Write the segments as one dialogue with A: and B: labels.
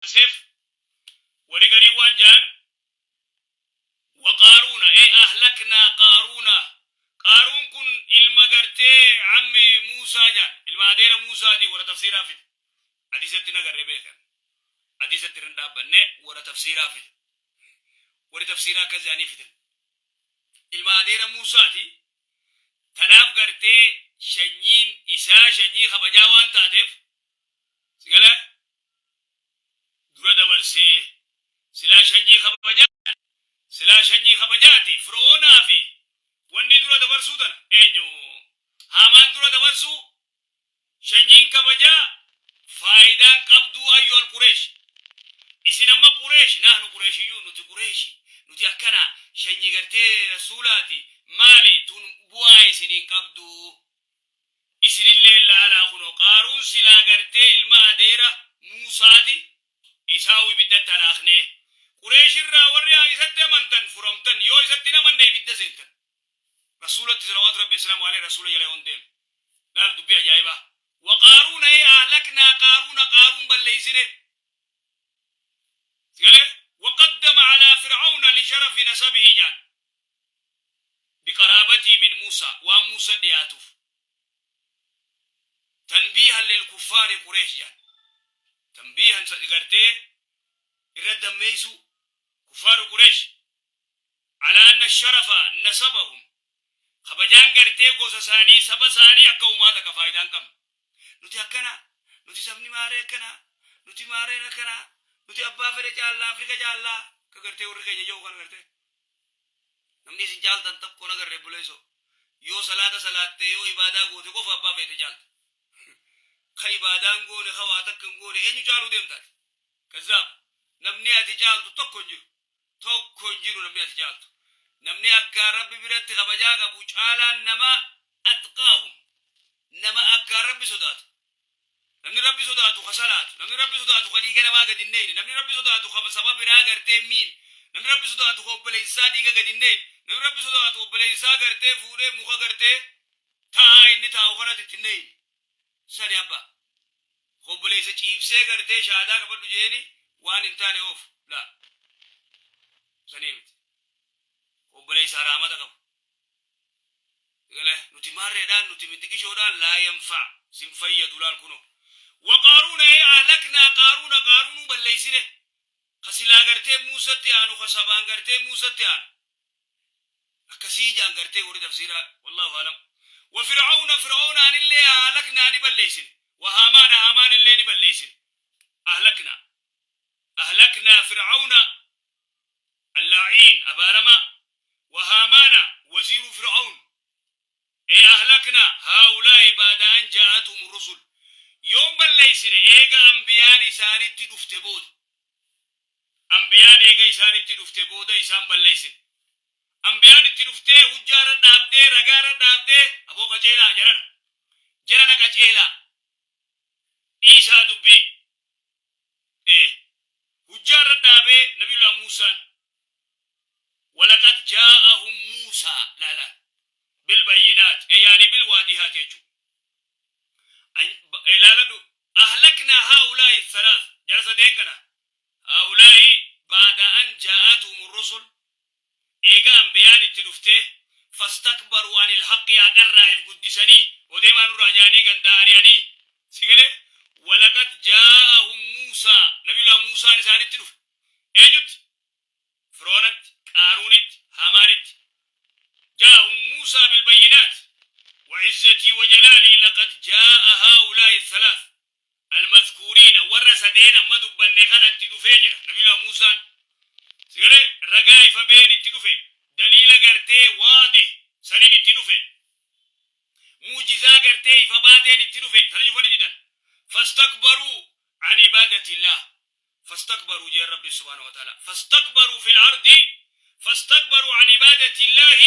A: Seef warri garii waan ja'an wa qaaruuna e ahlaknaa qaaruuna, qaaruun kun ilma gartee ammi Muusaa ja'an, ilma adeera Muusaati. Warra tafsiiraa fide, hadiisatti nagarre beekan, hadiisatti irra hin dhaabbanne. Warra tafsiiraa fide, warri tafsiiraa akkas ja'anii fidan, ilma adeera Muusaati. Tanaaf gartee shanyiin isaa shanyii kabajaa waan taateef, si galee, dura dabarsee. Silaa shanyii kabajaati Fir'oonaa fi wanni dura dabarsuu tana eenyu, Haamaan dura dabarsuu, shanyiin kabajaa faayidaan qabduu. Ayyuhal Qureesh, isin amma Qureesh, nahnu Qureeshiyyuu, nuti Qureeshi, nuti akkana, shanyii gartee rasuulaati, maali tun bu'aa isiniin qabdu? Isinillee laalaa, kunoo Qaaruun silaa gartee ilma adeera Muusaati, isaa ibiddatti halaaknee. Qureeshirraa warri isatti amantan furamtan, yoo isatti hin amanne ibidda seentan. Rasuulatti salawaatu rabbi islaamu alayhi, rasuula jala yoon deeme, laal dubbii ajaa'ibaa. Wa qaaruuna ee ahlaknaa Qaaruuna, Qaaruun balleeysine. Sigale وقدم على فرعون لشرف نسبه جان بقرابته من موسى، وان موسى دياتف، تنبيها للكفار قريش جان، تنبيها gartee irra dammeeysu كفار قريش على أن الشرف نسبهم، kabajaan gartee gosa isaanii, saba isaanii akka uumaa takka faayidaan qabnu. Nuti akkana, nuti sabni maaree akkana, nuti maareen akkana, nuti abbaa fedhe caallaa, Afrika caallaa, akka gartee warri keenya jiru kana gartee namni isin caaltan tokko nagarree buleeso. Yoo salaata salaattee, yoo ibaadaa goote qofa abbaa feete caalta. Ka ibaadaan goone, ka waa takka hin goone, eenyu caaluu deemtaati? Kazaab, namni ati caaltu tokko hin jiru, tokko hin jiru namni ati caaltu. Namni akka Rabbi biratti kabajaa qabu caalaan nama atqaahum, nama akka Rabbi sodaatu. Namni Rabbi sodaatu ka salaatu, namni Rabbi sodaatu ka dhiiga namaa gadi hin neeyne, namni Rabbi sodaatu ka saba biraa gartee miin, namni Rabbi sodaatu ka obboleessaa dhiiga gadi hin neeyne, namni Rabbi sodaatu obboleessaa gartee fuudhee muka gartee taa'aa inni taa'u kanatti itti hin neeyne sani abba. Obboleessa ciibsee gartee shaadaa qabadhu jeeni waan hin taane oofu laa, sanii miti. Obboleessa raamata qabu. Nuti maarreedhaan, nuti mintiqishoodhaan, laa yanfac, sin fayyadu. Laal kuno, وقارون ee ahlaknaa Qaaruuna, Qaaruunuu balleeysine, ka silaa gartee Muusatti aanu, ka sabaan gartee Muusatti aanu. Akkasii jaan gartee warri tafsiiraa, والله أعلم. وفرعون, Fir'oonaan illee ahlaknaa, ni balleeysine. وهامان, Haamaan illee ni balleeysine. أهلكنا فرعون اللعين abaarama وهامان وزير فرعون، أي أهلكنا هؤلاء بعد أن جاءتهم الرسل. Yoom balleeysine? Eega ambiyaan isaanitti dhufte booda. Ambiyaan eega isaanitti dhufte booda isaan balleeysine. Ambiyaan itti dhuftee, hujjaarra dhaabdee, ragaarra dhaabdee, aboo qaceelaa jarana, jarana qaceelaa, dhiisaa dubbii, hujjaarra dhaabee nabiyullah Muusaan. ولقد جاءهم موسى لا لا بالبينات، يعني بالواضحات يجو لا لا. أهلكنا هؤلاء الثلاث جلس دينكنا هؤلاء بعد أن جاءتهم الرسل، eega ambiyaan itti dhufte، فاستكبروا عن الحق، haqarraa if guddisanii, odeemaa nurraa jaanii ganda ari'anii. Sigale ولقد جاءهم موسى, nabiyullah Muusaan isaanitti dhufe. Eenyutti? Firoonatti, Qaaruunitti, Haamaanitti. جاءهم موسى بالبينات. وعزتي وجلالي لقد جاء هؤلاء الثلاث المذكورين، warra sadeen amma dubbanne kanatti dhufee jira nabiyullah Muusaan. Sigale ragaa ifa been itti dhufe, daliila gartee waadi sanin itti dhufe, muujizaa gartee ifa baateen itti dhufe. Tana cufani didan. فاستكبروا عن عبادة الله. فاستكبروا جاء ربي سبحانه وتعالى، فاستكبروا في الأرض، فاستكبروا عن عبادة الله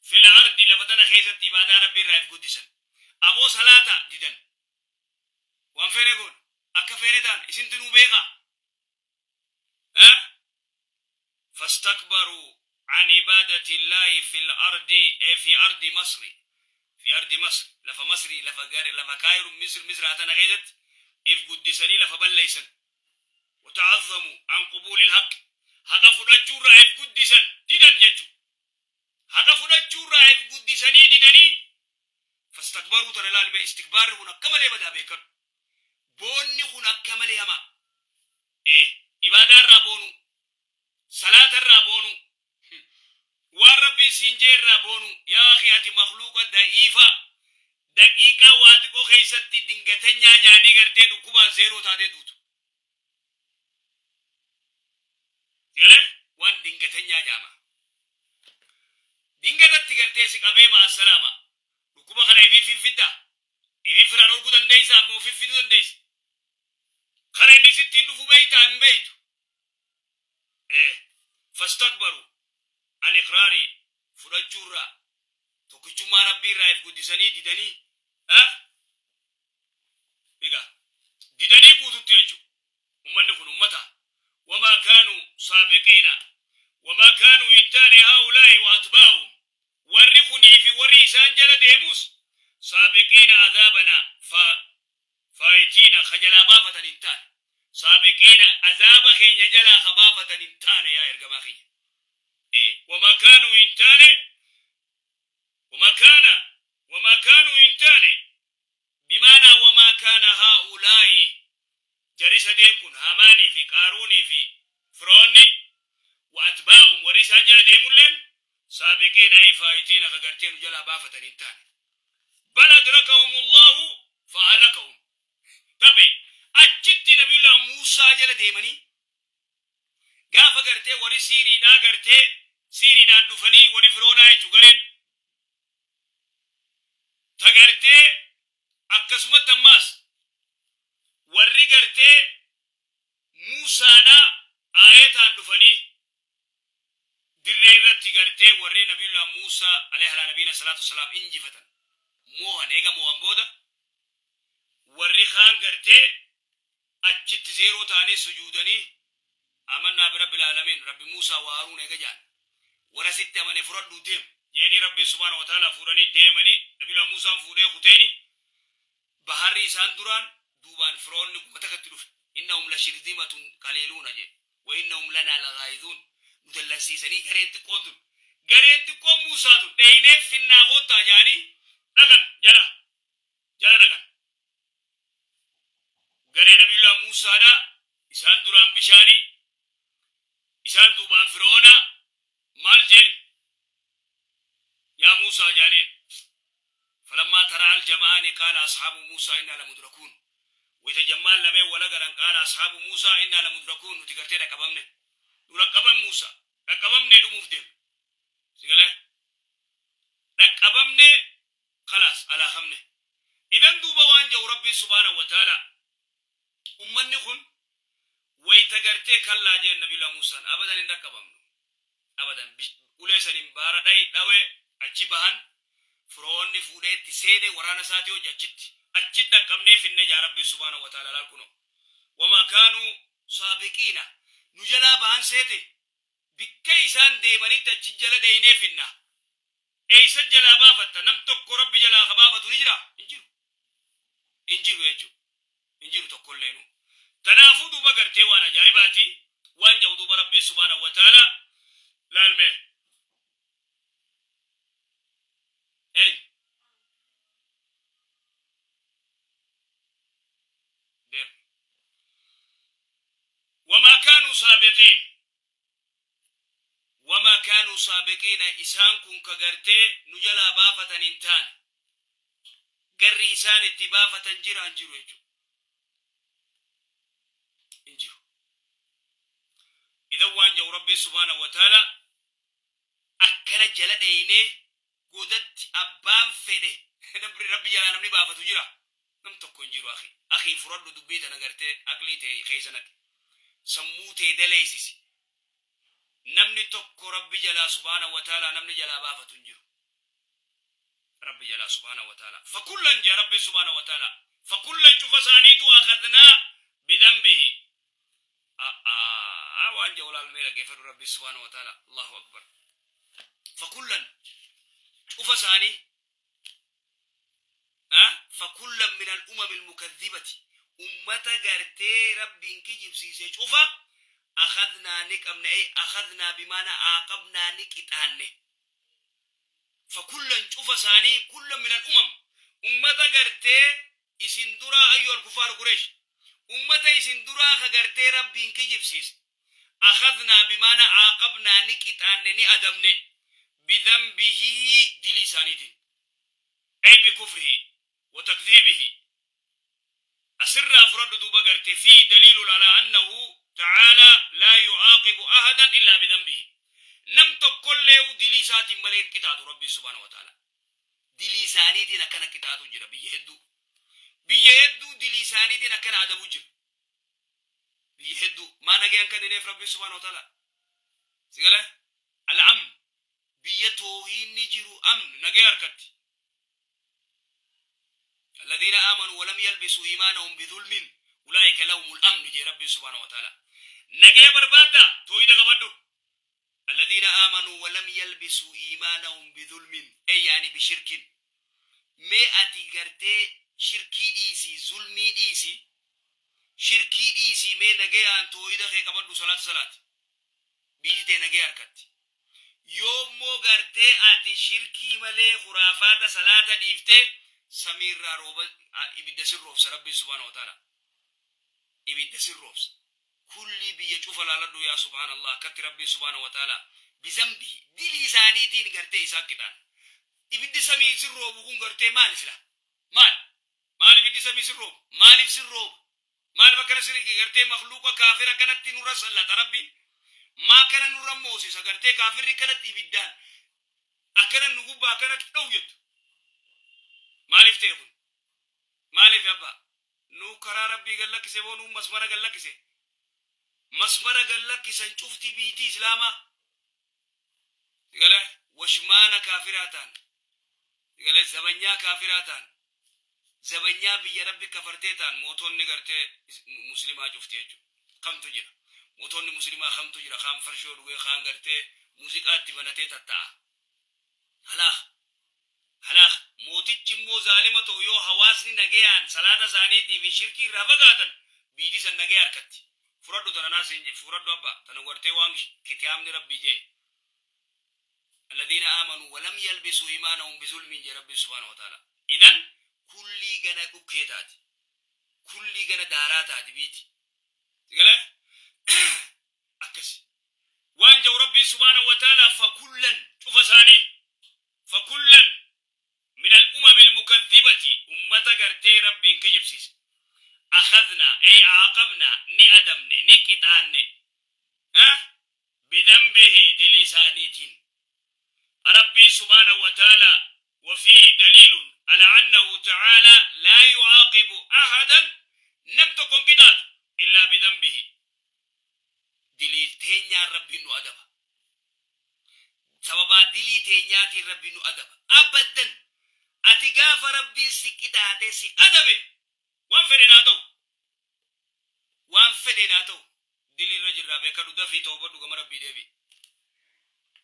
A: في الأرض. Lafa tana keessatti ibaadaa Rabbii irraa if guddisan. Aboo salaata didan. Waan feene goon, akka feene ta'an, isintu nuu beekaa. فاستكبروا عن عبادة الله في الأرض، أي في أرض مصر، في أرض مصر، lafa Masrii, lafa gar lafa Kaayiroo, Misr, Misraa tana keessatti if guddisanii lafa balleeysan. Ta'azzamu an qubuulil haqq, haqa fudhachuurraa if guddisan, didan jechu. Haqa fudhachuurraa if guddisanii didanii, fastakbaruu. Tana laalme, istikbaarri kun akka malee badaa, beekadhu. Boonni kun akka malee hamaa. Ibaadaa irraa boonu, salaata irraa boonu, waan Rabbii siin jee irraa boonu. Yaa akhi, ati makhluuqa da'iifa, daqiiqaa waa xiqqoo keessatti dingatanyaa jaanii gartee dhukkubaan zeeroo taatee duutu. Galee waan dingatanyaa jaama dingatatti gartee si qabee maasalaama. Dhukkuba kana ifii fiffidda, ifii firaa dhorkuu dandeessaa ammoo fiffiduu dandeessa. Kana inni sittiin dhufu beeytaa? Hin beeytu. Fastakbaru an iqraarii, fudhachuurraa, tokkichummaa Rabbii irraa if guddisanii didanii, egaa didanii guututti jechu. Ummanni kun ummata wamaa kaanuu saabiqiina, wamaa kaanuu hin taane, haa'ulaa'i wa atbaa'uhum, warri kunii fi warri isaan jala deemus, saabiqiina adaabanaa fa faayitiina, ka jalaa baafatan hin taane. Saabiqiina, azaaba keenya jalaa ka baafatan hin taane. Yaa ergamaa kiyya, wamaa kaanuu hin taane, wamaa kaana, wamaa kaanuu hin taane, bimaanaa wamaa kaana haa'ulaa'i, jarri sadeen kun, Haamaanii fi Qaaruunii fi Firoonni, wa atbaa'um, warri isaan jala deemulleen, saabiqiina ay faayitiina, ka gartee nu jalaa baafatan hin taane. Bal adrakahum Allahu fa ahlakahum. Tabe achitti Nabiyullah Muusaa jala deemanii, gaafa gartee warri Siiriidhaa gartee Siiriidhaan dhufanii, warri Firoonaa jechuu, gareen ta gartee akkasumatti ammaas warri gartee Muusaadhaa aayataan dhufanii dirree irratti gartee warri Nabiyullah Muusaa alayhi alaa nabiina salaatu wassalaam injifatan, moohan. Eega moohan booda warri kaan gartee achitti zeeroo ta'anii sujuudanii, "Amannaa birabbil aalamiin, rabbi Muusaa wa Haaruun" eega jaan, "Warra sitti amane fudhadhuu deem" jeeni. Rabbi subhaana wa ta'ala fuudhanii deemanii, Nabiyullah Muusaan fuudhee kuteeni baharri isaan duraan duubaan Firoonni guma takatti dhufe. "Innahum la shirzimatun qaliiluuna" jee, "Wa innahum lanaa lagaa'izuun." Nu dallansiisanii, gareen xiqqoon tun, gareen xiqqoon Muusaa tun, dheeynee finnaa koottaa jaanii dhaqan, jala jala dhaqan. Garee Nabiyullah Muusaadha isaan duraan bishaanii, isaan duubaan Firoona. Maal jeen? "Yaa Muusaa" jaaniin. Falammaa taraa aljama'aani qaala ashaabu Muusaa innaa lamudrakuun. Wayta jammaan lameen wal agaran, qaala ashaabu Muusaa innaa lamudrakuun, nuti gartee dhaqqabamne, nu dhaqqaban Muusaa, dhaqqabamne, dhumuuf deemna. Si galee? Dhaqqabamne, khalaas, alaakamne. Idan duuba waan jedhu Rabbiin subhaanahu wa ta'ala, ummanni kun wayta gartee "Kallaa" jeen Nabiyullah Muusaan, "Abadan hin dhaqqabamnu, abadan." Ulee saniin baara dhayi dhawe, achi bahan. Firoonni fuudhee itti seene waraana isaatii hojii, achitti achi dhaqqabnee finne jaa Rabbiin subhaanahu wa ta'ala. Laal kunoo, wamaa kaanuu saabiqiina, nu jalaa bahan seete, bikka isaan deemanitti achi jala dheeynee finna. Eeysa jalaa baafatta? Nam tokko Rabbi jalaa ka baafatu ni jira? Hin jiru, hin jiru jechuudha, hin jiru tokkolleenu. Tanaafuu duuba gartee waan ajaa'ibaati waan jedhu duuba Rabbiin subhaanahu wa ta'ala. Laalmee eenyu deem. Wamaa kaanuu saabiqiin, wamaa kaanuu saabiqiina, isaan kun ka gartee nu jalaa baafatan hin taane. Garri isaan itti baafatan jira? Hin jiru jechuudha, hin jiru. Idan waan jedhu Rabbiin subhaanahu wa ta'ala, akkana jala dheeynee godatti abbaan fedhe namni Rabbi jalaa namni baafatu jira? Nam tokko hin jiru. Akhi, akhi, fudhadhu dubbii tana, gartee aqlii ta'e keessa naqi, sammuu tee daleessisi. Namni tokko Rabbi jalaa subhaanahu wa ta'ala namni jalaa baafatu hin jiru Rabbi jalaa subhaanahu wa ta'ala. Fakullan jaa Rabbi subhaanahu wa ta'ala, fakullan, cufa isaaniitu, akhadnaa bidhanbihi. Waan jedhu laalmee dhaggeeffadhu Rabbi subhaanahu wa ta'ala. Allahu akbar. Fakullan, cufa isaanii, fakullan min al-umami al-mukaththibati, ummata gartee Rabbiin kijibsiise cufa. Akhadnaa ni qabne, ay akhadnaa bimaanaa aaqabnaa ni qixaanne. Fakullan cufa isaanii, kullan minal umam, ummata gartee isin duraa, ayyuhal kuffaaru Qureesh, ummata isin duraa ka gartee Rabbiin kijibsiise. Akhadnaa bimaanaa aaqabnaa ni qixaanne, ni adabne, bidhanbihi dilii isaaniitiin, ay bikufrihi wa takdhiibihi. Asirraa fudhadhu duuba garte, fiihi daliilun alaa annahu ta'aalaa laa yu'aaqibu ahadan illaa bidhanbihi. Nam tokkolleewu dilii isaatiin malee hin qixaaxu Rabbiin subhaanahu wa ta'aalaa. Dilii isaaniitiin akkana qixaaxu jira biyya hedduu. Biyya hedduu dilii isaaniitiin akkana adabu jira. Biyya hedduu maa nagayan kennineef Rabbiin subhaanahu wa ta'aalaa? Si galee? Al-amn, biyya toohiinni jiru, amn, nagaya harkatti. Alladiina aamanuu walam yalbisuu iimaanahum bidhulmin ulaa'ika lahumul amnu jee Rabbiin subhaanahu wa ta'aalaa. Nagaya barbaaddaa? Toohida qabadhu. Alladiina aamanuu walam yalbisuu iimaanahum bidhulmin, ey yaani bishirkin. Mee ati gartee shirkii dhiisii, zulmii dhiisi, shirkii dhiisii, mee nagayaan toohida kee qabadhu, salaata salaati. Biyyi tee nagaya harkatti. Yoommoo gartee ati shirkii malee khuraafaata salaata dhiifte, samiirraa rooba ibidda sin roobsa Rabbiin subhaanahu wa ta'aalaa. Ibidda sin roobsa. Kullii biyya cufa laaladhu, yaa subhaanallah, akkatti Rabbiin subhaanahu wa ta'aalaa bizambihi dilii isaaniitiin gartee isaan qixaan. Ibiddi samii sin roobu kun gartee maali sila? Maal? Maal ibiddi samii sin roobu? Maaliif sin rooba? Maaliif akkana sin gartee makhluuqa kaafira kanatti nurra sallata Rabbiin? Maa akkana nurra moosisa gartee kaafirri kanatti ibiddaan akkana nu gubbaa akkanatti dhowu jettu? Maaliif ta'e kun? Maaliif abbaa? Nu karaa Rabbii gad lakkise moo nu masmara gad lakkise? Masmara gad lakkisan cufti biitii Islaamaa. Sigale washmaana kaafiraa ta'an. Sigale zabanyaa kaafiraa ta'an. Zabanyaa biyya Rabbi kafartee ta'an mootonni gartee muslimaa cufti jechuudha. Kamtu jira? Mootonni muslimaa kamtu jira? Kaan farshoo dhugee, kaan gartee muuziqaa itti banatee tatta'a. Halaak. Halaak. Mootichi immoo zaalima ta'u, yoo hawaasni nagayaan salaata isaaniitii fi shirkii irraa fagaatan, biyyi san nagaya harkatti. Fudhadhu tana naas hin fudhadhu abba tana gartee waan kitaabni Rabbii jee. Alladhiina aamanuu walam yalbisuu iimaanahum bizulmiin jee Rabbiin subhaanahu wa ta'ala. Idan kullii gana dhukkee taati. Kullii gana daaraa taati biiti. Sigalee? Akkasi. Waan jedhu Rabbiin subhaanahu wa ta'ala, fakullan cufa isaanii, fakullan min al-umami al-mukaththibati, ummata gartee Rabbiin kijibsiise, akhadna ay aaqabna ni adabne, ni qixaanne, bidhanbihi dilii isaaniitiin. Rabbiin subhaanahu wa ta'ala, wa fiihi daliilun ala annahu ta'ala laa yu'aaqibu ahadan, nam tokko hin qixaaxu, illaa bidhanbihi, dilii teenyaan Rabbiin nu adaba. Sababaa dilii teenyaatiin Rabbiin nu adaba. Abaddan ati gaafa Rabbiin si qixaaxee si adabe, waan fedhen haa ta'u, waan fedheen haa ta'u, dilii irra jirraa beekadhu, dafii tawbadhu, gama Rabbii deebi'i.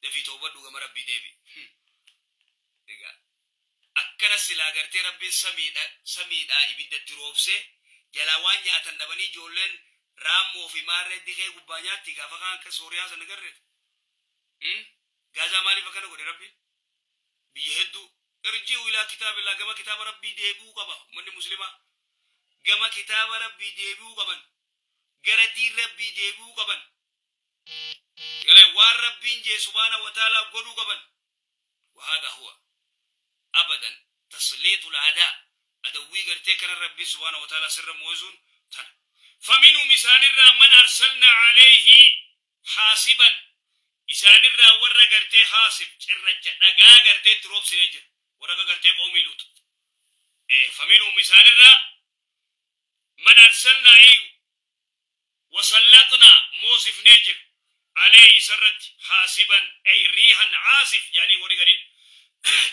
A: Dafii tawbadhu, gama Rabbii deebi'i. Egaa akkana silaa gartee Rabbiin samiidha samiidhaa ibiddatti roobsee jalaa waan nyaatan dhabanii, ijoolleen raammoo fi maarree dikee gubbaa nyaatti gaafa kaan akka Sooriyaa sana garreet. Gaazaa maaliif akkana godhe Rabbiin? Biyya hedduu irji'u ilaa kitaabillah, gama kitaaba Rabbii deebi'uu qaba ummanni muslimaa. Gama kitaaba Rabbii deebi'uu qaban. Gara diin Rabbii deebi'uu qaban. Galee waan Rabbiin jee subhaana wa ta'ala godhuu qaban. Wahaadha huwa abadan tasliixul aadaa, adawwii gartee kana Rabbiin subhaana wa ta'ala sirra moo'isuun tana. Faminhum isaanirraa, man arsalna alayhi haasiban, isaanirraa warra gartee haasib, cirracha, dhagaa gartee itti roobsinee jira. Warra akka gartee qawmii Luux. Faminhum isaanirraa, man arsalnaa ay wasallaxnaa moosifnee jira, alayhi isarratti, haasiban ay riihan caasif jedhanii warri gariin,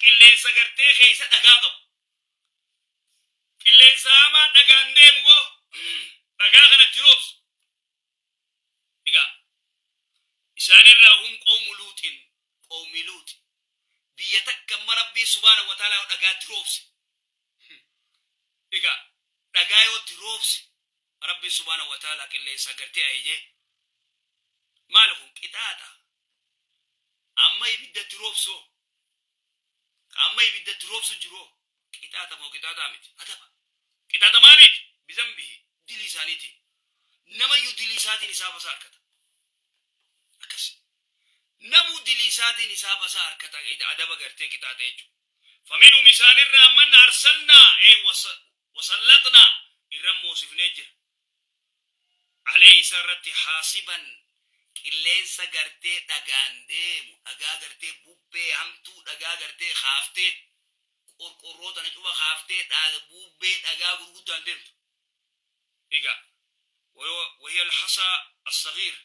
A: qilleensa gartee keessa dhagaa qabu. Qilleensa hamaa dhagaan deemu boo dhagaa kana itti roobsu. Egaa isaanirraa hum qawmu Luuxin, qawmi Luuxi, biyya takka amma Rabbiin subhaanahu wa ta'aalaa yoo dhagaa itti roobse, egaa dhagaa yoo itti roobse Rabbiin subhaanahu wa ta'aalaa qilleensa gartee ajajee Maali kun qixaaxa? Amma ibiddatti roobsoo? Ka amma ibiddatti roobsu jiroo? Qixaaxa moo qixaaxaa miti? Adaba. Qixaaxa maaliiti? Bizambihi dilii isaaniitiin. Namayyuu dilii isaatiin hisaaba isaa arkata. Akkasi. Namuu dilii isaatiin hisaaba isaa arkata adaba gartee qixaaxa jechuudha. Faminhum isaanirraa man arsalnaa ey wasallaxnaa irra moosifnee jira. Alayhi isa irratti haasiban qilleensa gartee dhagaan deemu dhagaa gartee bubbee hamtuu dhagaa gartee kaaftee qorqorroo tana cufa kaaftee bubbee dhagaa gurguddaan deemtu. Egaa wahiya alhasaa assagiir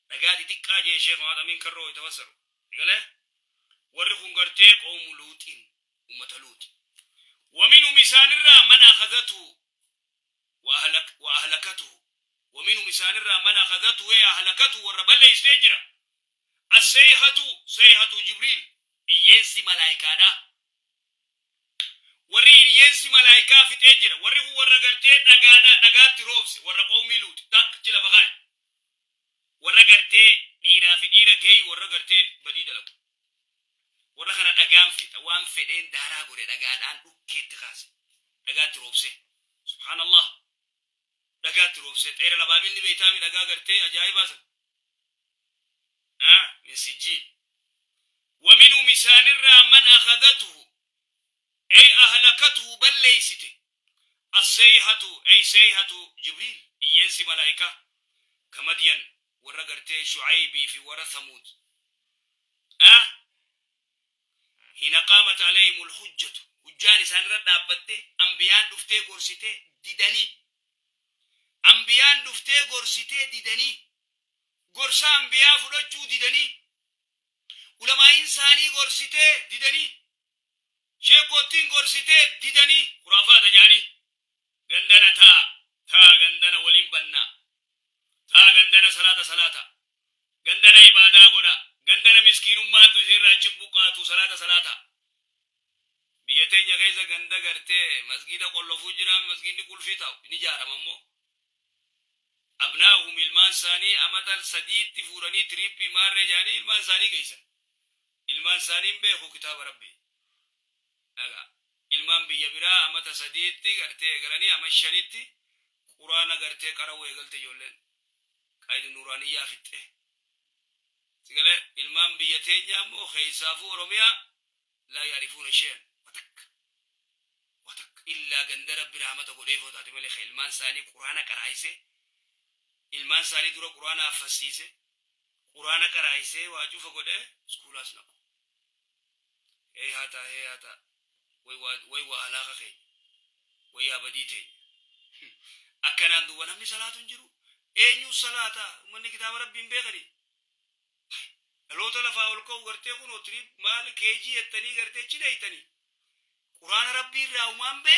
A: dhagaa xixiqqaa jee Sheekh Muhammad Amiin Karroo itti fassaru. Egalee warri kun gartee qawmu Luuxiin ummata Luuxi. Waminhum isaanirraa man akhadhatu wa ahlakatuhu waminhum isaanirraa man akhadhatuhu ee ahlakatuhu warra balleessitee jira. Asseyhatu seyhatu Jibriil iyyeensi malaayikaadha. Warri iyyeensi malaayikaa fixee jira. Warri kun warra gartee dhagaadha dhagaatti roobse warra qawmii Luuxi takka achi lafa kaa'e. Warra gartee dhiiraa fi dhiira geeyi warra gartee badii dalagu. Warra kana dhagaan fixa waan fedheen daaraa godhe dhagaadhaan dhukkeetti kaase. Dhagaatti roobsee. Subhaanallah. Dhagaatti roobsee. Xeera labaabiin ni beeytaami dhagaa gartee ajaa'ibaa san. Min sijjiil. Waminhum isaanirraa man akhadhatuhu ay ahlakatuhu balleeysite asseyhatu ay seyhatu Jibriil iyyeensi malaayikaa ka Madyan warra gartee Shu'aybii fi warra Thamuud hina qaamat alayhimul hujjatu hujjaan isaan irra dhaabbatte anbiyaan dhuftee gorsitee didanii anbiyaan dhuftee gorsitee didanii gorsa anbiyaa fudhachuu didanii ulamaa'iin isaanii gorsitee didanii sheekkoottiin gorsitee didanii khuraafaata jaanii gandana taa taa gandana waliin bannaa taa gandana salaata salaata gandana ibaadaa godha gandana miskiinummaantu isinirraa achi buqqaatu salaata salaata biyya teenya keessa ganda gartee masgiida qollofuu jira masgiidni qulfii ta'u ni ijaarama ammoo abnaahum ilmaan isaanii amata sadiitti fuudhanii tiriippii maarree jedhanii ilmaan isaanii geessan ilmaan isaanii hin beeku kitaaba rabbii dhagaa ilmaan biyya biraa amata sadiitti gartee eegalanii ama shanitti quraana gartee qara'uu eegalte ijoolleen qaydi nuuraaniyyaa fixxee sigalee ilmaan biyya teenyaa immoo keessaafuu Oromiyaa laa yaarifuuna shee'an watakka watakka illaa ganda rabbi rahmata godheefoo taate malee ka ilmaan isaanii quraana qaraayisee ilmaan isaanii dura quraana affasiise quraana qaraayisee waa cufa godhee iskuulaas naqu. Hee haataa hee haataa way waa halaaka keenya way yaa badii teenya akkanaan duuba namni salaatu hin jiru eenyu salaata ummanni kitaaba rabbii hin beekanii dhaloota lafaa ol ka'u gartee kunoo tiriip maal keejii jettanii gartee achi dheeytanii quraana rabbii irraa umaan beekan.